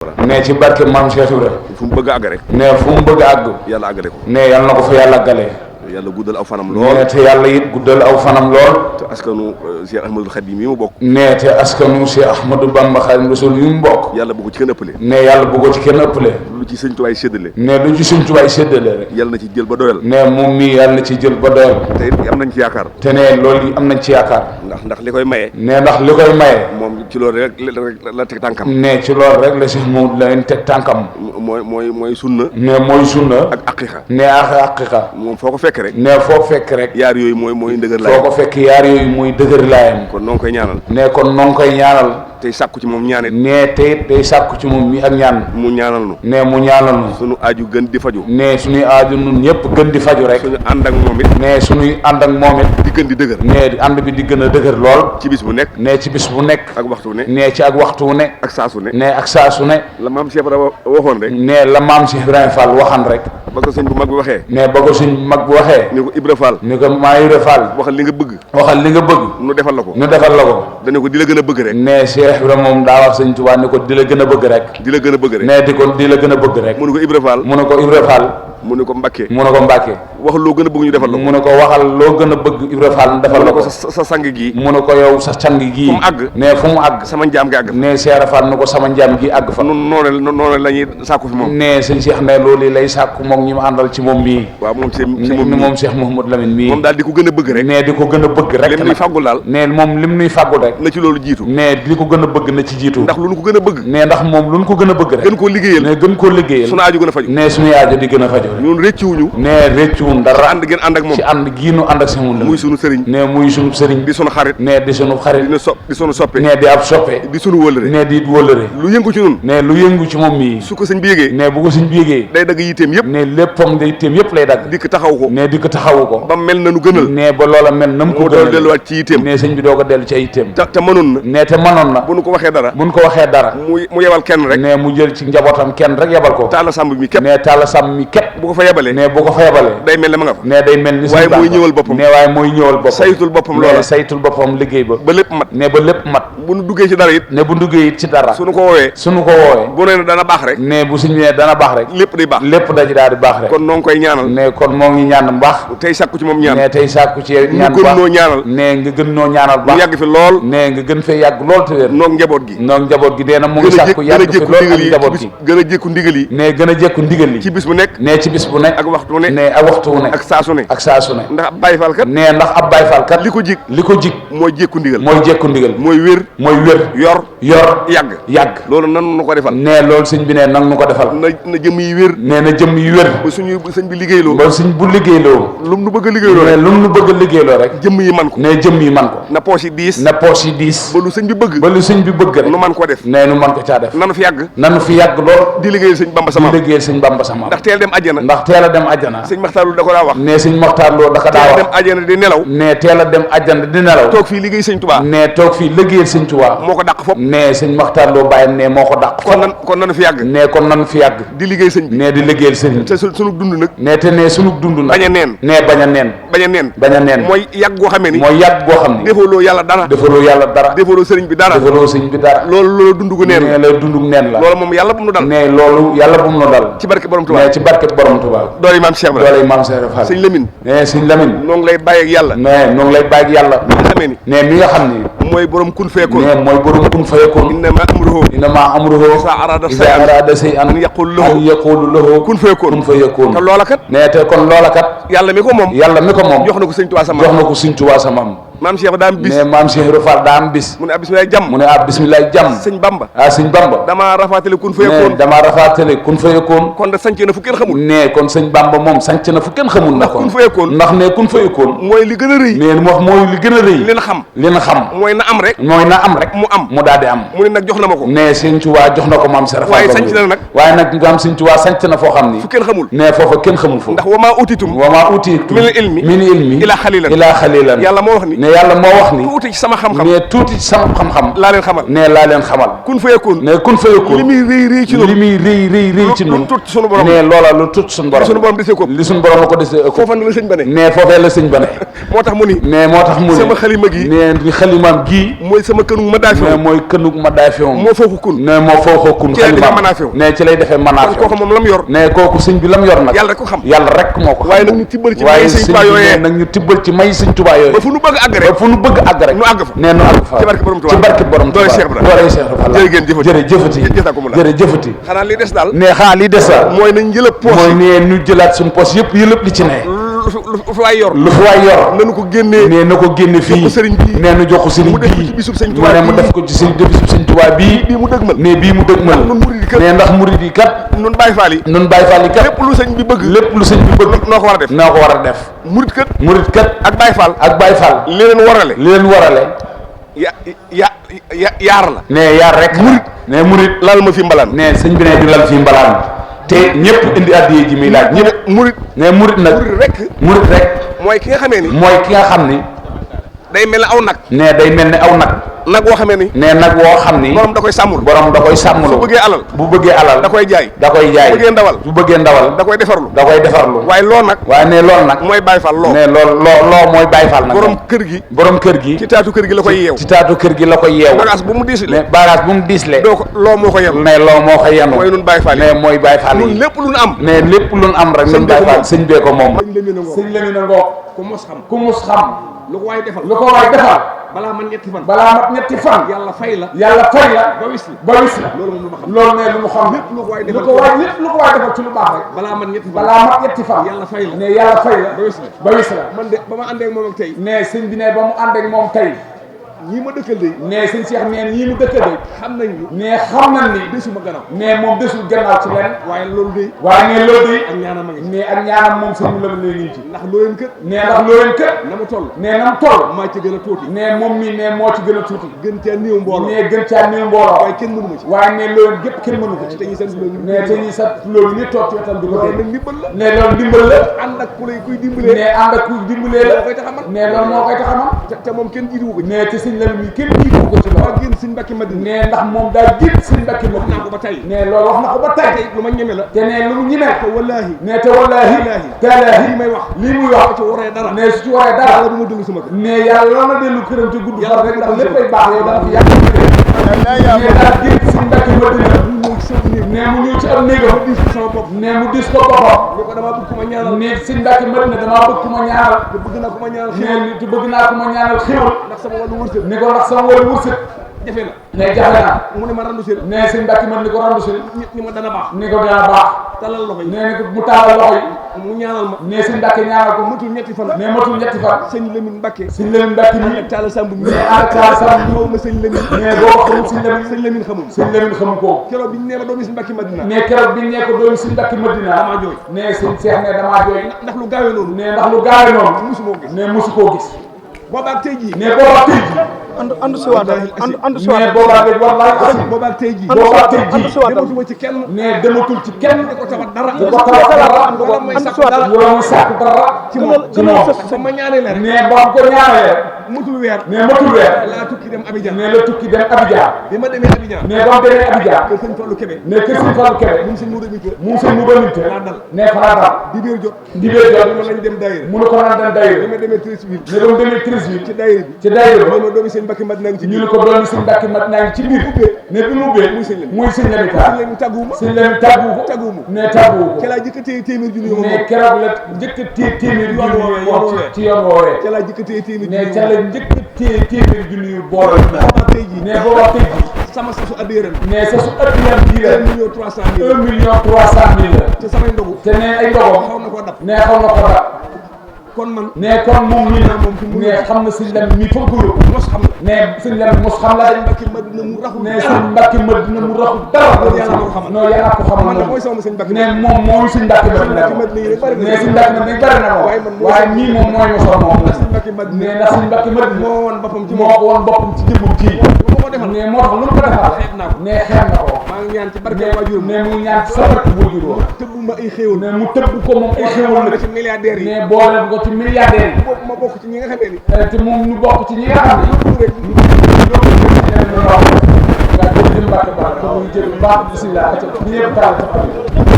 ne ci barke maam Cheikh Ibra fu mu bëgg a àgg rek ne fu mu bëgg a àgg yàlla àggale ko ne yàlla na ko fa yàlla àggalee yàlla guddal aw fanam lool ne te yàlla it guddal aw fanam lool te askanu Cheikh Ahmadul Khadim yi mu bokk ne te askanu Cheikh Ahmadou Bamba Xaadimu Rasuul yi mu bokk yàlla bu ko ci kenn ëppale ne yàlla bu ko ci kenn ëppale lu ci sëñ Tuubaa séddale ne lu ci Sëñ Tuubaa séddale rek yàlla na ci jël ba doyal ne moom mii yàlla na ci jël ba doyal te it am nañ ci yaakaar te ne loolu am nañ ci yaakaar ndax li koy maye ne ndax li koy maye moom ci loolu rek la teg tànkam ne ci loolu rek la si mu leen teg tànkam mooy sunna ne mooy sunna ak aqiqa ne ak aqiqa moom foo ko fekk rek ne foo fekk rek yaar yooyu mooy ndëgër foo laay ko fekk yaar yooyu muy dëgër laayam kon noo ngi koy ñaanal ne kon noo ngi koy ñaanal tey sàkku ci moom ñaanit ne teyit day sàkku ci moom mi ak ñaan mu ñaanal nu ne mu ñaanal nu sunu aaju gën di faju ne suñuy aaju nun ñëpp gën di faju rek suñu ànd ak moom it ne suñuy ànd ak moom it di gën di dëgër ne ànd bi di gën a dëgër lool ci bis bu nekk ne ci bis bu nekk ak waxtu ne ne ci ak waxtu wu ne ak saa su ne ne ak saa su ne la maam Cheikh Ibrahima waxoon rek ne la maam Cheikh Ibrahima Fall waxan rek ba ko sëñ bu mag bi waxee ne ba ko suñ mag bu waxee ni ko Ibra Fall ni ko maa Ibra Fall waxal li nga bëgg waxal li nga bëgg nu defal la ko ñu defal la ko dana ko di la gën a bëgg rek ne Cheikh Ibrahima moom daa wax Sëñ Tuubaa ni ko di la gën a bëgg rek di la gën a bëgg rek ne di la gën a bëgg rek mu ne ko Ibra Fall mu ne ko Ibra Fall mu ne ko Mbakke mu ne ko Mbàkke wax loo gën a bëgg ñu defal la ko mu ne ko waxal loo gën a bëgg Ibra Fall defal la ko sa sang gii mu ne ko yow sa sang gii fu mu àgg ne fu mu àgg sama njaam gi àgg ne Cheikh Fall ni ko sama njaam gi àgg fa noonu la ñuy sàkku fi moom ne sëñ Cheikh ne loolu lay sàkku moom ñi mu àndal ci moom mii waaw moom ci moom Cheikh Mouhamadou Lamine mii moom daal di ko gën a bëgg rek ne di ko gën a bëgg rek lim nuy fàggul daal ne moom lim nuy fàggul rek na ci loolu jiitu ne di ko gën a bëgg na ci jiitu ndax lu nu ko gën a bëgg ne ndax moom lu nu ko gën a bëgg rek gën koo liggéeyal ne gën koo liggéeyal sunu aaju gën a faju ne suñu aajo di gën a faju ñun rëccuwuñu ne réccuwun dara ànd gën ànd ak moom ci ànd giinu ànd ak sama muy sunu sëriñ ne muy sunu sëriñ di sunu xarit ne di sunu xarit di sunu soppe ne di ab soppe di sunu wëllëre ne di wëllëre lu yëngu ci nun ne lu yëngu ci moom mii su ko sëñ bi yégee ne bu ko sëñ bi yégee day dagg yitteem yëpp ne léppam day téem yëpp lay dagg dikk taxaw ko ne di ko taxawu ko ba mel na nu gënal ne ba loola mel na mu ko gënal delluwaat ci yitteem ne sëñ bi doo ko dellu ci ay yitteem te mënoon na ne te mënoon na bu nu ko waxee dara buñ ko waxee dara mu yebal kenn rek ne mu jël ci njabootam kenn rek yebal ko taala sàmb mi képp ne taala sàmm mi képp bu ko fa yebalee ne bu ko fa yebalee day mel ne ma nga fa ne day mel ni waaye mooy ñëwal boppam ne waaye mooy ñëwal boppam saytul boppam loola saytul boppam liggéey ba lépp mat ne ba lépp mat bu nu duggee ci dara it ne bu duggee it ci dara suñu ko woowee bu nee dana baax rek ne bu suñu nee dana baax rek lépp day baax lépp daji daal di baax rek kon noo ngi koy ñaanal ne kon moo ngi ñaan baax tey sàkku ci moom ñaan ne tey sàkku ci ñaan gën baax noo ñaanal ne nga gën noo ñaanal baax mu yàgg fi lool ne nga gën fee yàgg lool te wér noog njaboot gi dee na mu ngi sàkku yàgg fi lool ak njaboot gi gën a jékku ndigal yi ne gën a jékku ndigal yi ci bis bu nekk ne ci bis bu nekk ak waxtu wu ne ne ak waxtu wu ne ak saa su ne ak saa su ne ndax ab Baay Faal kat ne ndax ab Baay Faal kat li ko jig mooy jékku ndigal mooy jékku ndigal mooy wér yor yàgg loolu nan nu ko defal ne loolu sëñ bi ne nag nu ko defal na jëm yi wér nee na jëm yi wér ba suñu sëñ bi liggéeyloo ba suñ bu liggéeyloo lu mu nu bëgg a liggéeyloo ne lu mu nu bëgg a liggéeyloo rek jëmm yi man ko ne jëm yi man ko na poche yi diis ba lu sëñ bi bëgg rek nu man ko def ne nu man ko caa def nanu fi yàgg lool di liggéeyal sëñ Bamba sama ndax teel a dem àjjana sëñ Maxtaar Lo da ko daa wax ne sëñ Maxtaar Lo da ko daa wax dem àjjana di nelaw ne teel a dem àjjana di nelaw toog fii liggéey sëñ Tuubaa ne toog fii liggéeyal sëñ Tuubaa moo ko dàq fop ne sëñ Maxtaar Lo bàyyam ne moo ko dàq kon nanu fi yàgg ne kon nanu fi yàgg di liggéey sëñ bi ne di liggéeyal sëñ te sunu dund nag ne te ne sunu dund nag bañ a neen ne bañ a neen mooy yàgg goo xamee ni defaloo yàlla dara defaloo sëriñ bi dara loolu dund gu neen ne la dundug neen la loolu moom yàlla bu mu nu dal ne loolu yàlla bu mu nu dal ci barke borom Tuubaa ne ci barke borom Tuubaa doole maam Cheikh Ibrahima doole maam Cheikh Ibrahima sëñ Lamine ne sëñ Lamine noo ngi lay bàyyi ak yàlla ne noo ngi lay bàyyi ak yàlla mi nga xamee ni ne mi nga xam ni mooy borom kun feekoon ne mooy borom kun feekoon innama amruhu isa arada arada shay'an an yaqulu lahu kun feekoon te loola kat ne te kon loola kat yàlla mi ko moom jox na ko sëñ Tuubaa sa maam maam Cheikh daa am bis ne maam Cheikh Ibra Fall daa am bis mu ne bismillaay jàmm mu ne bismillaay jàmm sëñ Bamba sëñ Bamba damaa rafaatale kun feekoon kon da sanc na fu kenn xamul ne kon sëñ Bamba moom sanc na fu kenn xamul na kon ndax ne kun feekoon mooy li gën a rëy ne wax mooy li gën a rëy li na xam mooy na am rek mu daal di am mu ne nag jox na ma ko ne sëñ Tuubaa jox na ko maam Cheikh waaye sanc na nag waaye nag nga am sëñ Tuubaa sanc na foo xam ni fu kenn xamul ne foofa kenn xamul foofu ndax wa maa utiitum min ilmi ila xalilan yàlla moo wax ni yàlla moo wax ni tuuti ci sama xam-xam ne tuuti ci sama xam-xam laa leen xamal ne laa leen xamal kun fayakun ne kun fayakun li muy rëy ci noonu li muy rëy ci noonu lu tuut sunu borom ne loola lu tuut sunu borom sunu borom desee ko li sunu borom la ko desee ko foofa la sëñ ba ne ne foofee la sëñ ba ne moo tax mu ni ne moo tax mu ne sama xalima gi ne ni xalimaam gii mooy sama kënu ma daafi ne mooy kënug ma daafiom moo foofu kun ne moo foofu kun xalimaam ne ci lay defee manaafiom kooku moom lam yor ne kooku sëñ bi lam yor nag yàlla rek ko xam yàlla rek moo ko xam waaye nag ñu tibbal ci may sëñ Tuubaa yooyee nag ñu tibbal ci may sëñ Tuubaa yooyee ba fu nu bëgg àgg rek ba fu nu bëgg àgg rek nu àgg fa ne nu àgg fa ci barke borom Tuubaa ci barke borom Tuubaa doole Cheikh Ibrahima jërëjëfati xanaa li des daal ne xanaa li des daal mooy nañ jëlëb poos mooy ne ñu jëlaat suñu poos yëpp li ci ne lu fi waay yor nanu ko génnee ne na ko génne fii sëriñ bi nee nu jox ko sëriñ bii mu ne mu def ko ci sëriñ bisub sëriñ Tuubaa bii bii mu dëgmal ne bii mu dëgmal ne ndax murid yi kat nun Baay Faal yi kat lépp lu sëñ bi bëgg noo ko war a def murid kat ak Baay Faal li leen warale yaar la ne yaar rek murid lal ma fi mbalaan ne sëñ bi ne di lal fi mbalaan te ñëpp indi addiye ji muy laaj ñëpp murid nag murid rek mooy ki nga xam ni day mel ne aw nag ne day mel ne aw nag woo xamee ni ne nag woo xam ni borom da koy sàmmul bu bëggee alal da koy jaay bu bëggee ndawal da koy defarlu waaye loolu nag mooy Baay Faal ne loo mooy Baay Faal nag borom kër gi ci taatu kër gi la koy yeew bagage bu mu diisle loo moo ko yenu ne loo moo ko yenu mooy nun Baay Faal ne mooy Baay Faal yi lépp lu nu am ne lépp lu nu am rek nun Baay Faal sëñ bee ko moom sëñ Lamine ngoog ku mus xam lu ko waay defal balaa mat ñetti fan yàlla fay la ba wis la loolu moom lu ma xam loolu ne lu mu xam lépp lu ko waay defal ci lu baax rek balaa mat ñetti fan yàlla fay la ne yàlla fay la ba wis la man de ba ma àndee ak moom ak tey ne sëñ bi ne ba mu ànd ak moom tey ñii ma dëkkal de ne sëñ Cheikh neen ñii mu dëkkal de xam nañ ni desuma gannaaw ne moom desul gannaaw ci leen waaye loolu de ak ñaanam ma ngi ne ak ñaanam moom sëñ la ngi ci ndax looleen kët na mu toll maa ci gën a tuuti ne moom mi ne moo ci gën a tuuti gën caa néew mbooloo waaye kenn mënu ma ci waaye ne loolu gépp kenn mënu ko ci te ñi sant loolu ne te ñi sant loolu ni toog ci wetam di ko loolu nag ndimbal la ne loolu ndimbal la ànd ak ku lay kuy dimbalee ne ànd ak kuy dimbalee la koy tax a man ne loolu moo koy tax a man te moom kenn jiitu ko ne te sëñ la mi kenn jiitu ko ci loolu génn sëñ Mbàkke Madina ne ndax moom daa jiit sëñ Mbàkke Madina naa ko ba tey ne loolu wax na ko ba tey lu ma ñeme la te ne lu mu ñeme te wallaahi ne te wallaahi lii may wax lii muy wax ci waree dara ne su ci waree dara yàlla du ma dellu sama kër ne yàlla na dellu këram te gudd fan rek ndax léppay baax yow dana fi yàgg ne daa jiit sëñ Mbàkke Madina ne mu ñëw ci am néegam ne mu dis ko boppam ne ko damaa bëgg ku ma ñaanal ne sëñ Mbàkke Madina damaa bëgg ku ma ñaanal te bëgg naa ku ma ñaanal ne te bëgg naa ku ma ñaanal xéwal ndax sama wàllu wërsëg ni ko ndax sama wàllu wërsëg jafe na ne jafe na mu ne ma randu seen ne sëñ Mbàkke man ni ko randu seen ni ma dana baax ni ko dana baax talal loxo yi ne ni ko mu taalal loxo yi mu ñaanal ma ne sëñ Mbàkke ñaanal ko matul ñetti fan ne matul ñetti fan sëñ Lamine Mbàkke sëñ Lamine Mbàkke mi ak Talla Samb mi ak Talla Samb xaw ma sëñ Lamine ne boo xamul sëñ Lamine xamul sëñ Lamine xamul ko keroog bi ñu nee ma doomi sëñ Mbàkke Madina ne keroog bi ñu nee ko doomi sëñ Mbàkke Madina damaa jooy ne sëñ Cheikh ne damaa jooy ndax lu gaawee noonu ne ndax lu gaawee noonu musu moo gis ne musu koo gis boobaag tey jii ne boobaag tey jii ànd si waat ànd si waat ne boobaag rek wallaay boobaag tey jii dematuma ci kenn ne dematul ci kenn di ko tabat dara di ko tabat dara wala may sàkku dara wala muy sàkku dara ci moom ba ma ñaanee leen ne boo ko ñaanee matul weer ne matul weer laa tukki dem Abidjan ne la tukki dem Abidjan bi ma demee Abidjan ne ba mu demee Abidjan kër sëñ Fallu Kebe ne kër sëñ Fallu Kebe mu sëñ Mudu Minte mu sëñ Mudu Minte laa dal ne fa laa dal dibéer jot ma lañ dem daayira mu ne ko naan dem daayira bi ma demee Treichville ne doon demee Treichville ci daayira bi ci daayira bi ma doomi sëñ Mbàkke Madina ngi ci ñu ne ko doomi sëñ Mbàkke Madina ngi ci biir ne bi mu ubbee muy sëñ Lamine Ka sëñ Lamine tàgguwuma sëñ Lamine tàgguwuma ne tàgguwu ko ca laa jëkk téye téeméer junni moom ne keroog la njëkk a téye téeméer junni ci yoon woowee ca laa jëkk téye téeméer junni ne ca la njëkk a téye téeméer junni yu boole booba tey jii ne booba tey jii sama sasu addiyaram ne sa su addiyam bii la 1 million 300 000 la te samay ndogu te ne ay ndogom xaw na koo dab ne xaw na ko dab kon man ne kon moom mii moom fi mu ne xam na sëñ Lamine mii fa ko yóbbu mos xam ne sëñ Lamine mos xam la sëñ Mbàkke Madina mu raxu ne sëñ Mbàkke Madina mu raxu dara yàlla ko xamal non yàlla ko xamal man mooy sama sëñ Mbàkke ne moom mooy sëñ Mbàkke Madina ne sëñ Mbàkke Madina bari na moom waaye nii moom mooy mosoo moom sëñ Mbàkke Madina ne ndax sëñ Mbàkke Madina moo woon boppam ci moo ko woon boppam ci jëmmum ci moo ko defal ne moo tax lu ko defal xeeb naa ko ne xeeb na ko maa ngi ñaan ci barke waajur ne mu ñaan ci sa barke waajur wa tëbb ma ay xéewal ne mu tëbb ko moom ay xéewal na ci milliardaires yi ne boole ko ci milliardaires yi ma bokk ci ñi nga xamee ni te moom ñu bokk ci ñi nga xam ne rek nga jëm Mbàkke baax ko muy jëm baax bismillah ñëpp taal sa